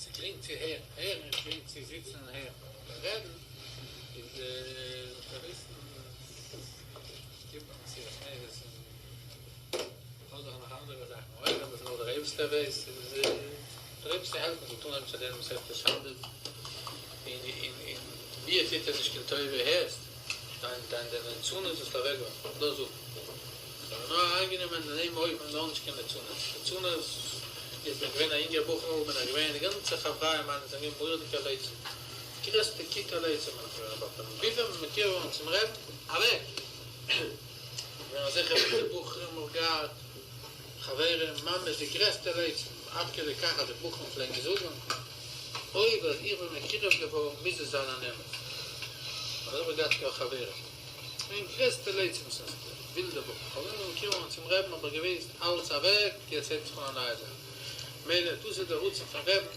ס'איז גרינג צו הערן, הערן איז גרינג צו זיצן און הערן, אבער רעדן איז זאלסט וויסן ס'קומט נאך מסירת נפש און אדער נאך אנדערע זאכן אויך, אבער ס'נאר דער אייבערשטער ווייסט, איז דער אייבערשטער העלפן מ'זאל טון עפעס לערנען מסכת שבת און און און מיר טוט ער נישט קיין טובה הערסט דיין דיין דיין ליצנות זאלסטו אוועקווארפן דאס זאג איך האב נאר אריינגענומען אין דעם אופן נאר נישט קיין ליצנות ליצנות איך בין געווען א אינגער בחור בין איך געווען די גאנצע חברה מיינע זענען געווען מורא'דיגע לצים די גרעסטע כיתה לצים בין איך געווען אבער פון ווי ווען מען מקרב געווארן צום רעבן אוועק געווען אזעלכע ווילדע בחורים האב איך געהאט חברים ממש די גרעסטע לצים עד כדי כך אז די בחורים פלעגן זאגן אויב אז איך בין מקורב געווארן מוז עס זיין אן אמת ווייל איך האב געהאט קיין חברים. מיין גרעסטע לצים זענען די ווילדע בחורים אבער ווען מ'קומט צום רעבן האב איך געוויסט אלעס אוועק יעצט הייבט זיך אן א נייע זאך מילא דאס איז דער רצון פון רעבן.